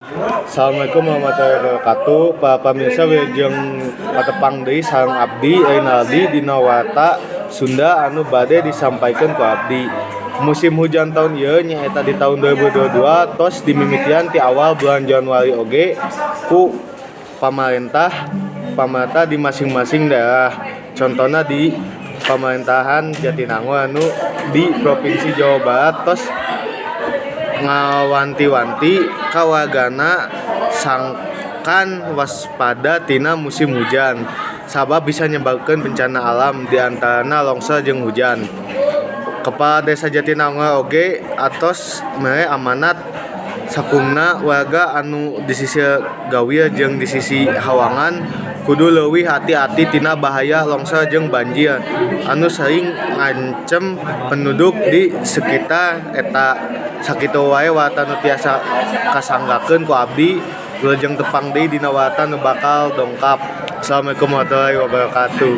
Assalamualaikum warahmatullahi wabarakatuh. Para pamirsa, wilujeng patepang deui sareng abdi Rinaldi dina warta Sunda anu bade disampaikeun ku abdi. Musim hujan tahun ieu, nyaeta di tahun 2022, tos dimimitian ti awal bulan Januari oge ku pamarentah pamarentah di masing-masing daerah. Contohna di pamerintahan Jatinangor anu di Provinsi Jawa Barat tos ngawanti-wanti ka wargana sangkan waspada tina musim hujan, sabab bisa nyebabkeun bencana alam, diantarana longsor jeung hujan. Kepala Desa Jatinangor oge atos mere amanat sakumna warga anu di sisi gawir jeung di sisi hawangan kudu leuwih hati-hati tina bahaya longsor jeung banjir anu sering ngancem penduduk di sekitar eta. Sakitu wae warta nu tiasa kasanggakeun ku abdi. Wilujeng tepang deui dina warta nu bakal dongkap. Assalamualaikum warahmatullahi wabarakatuh.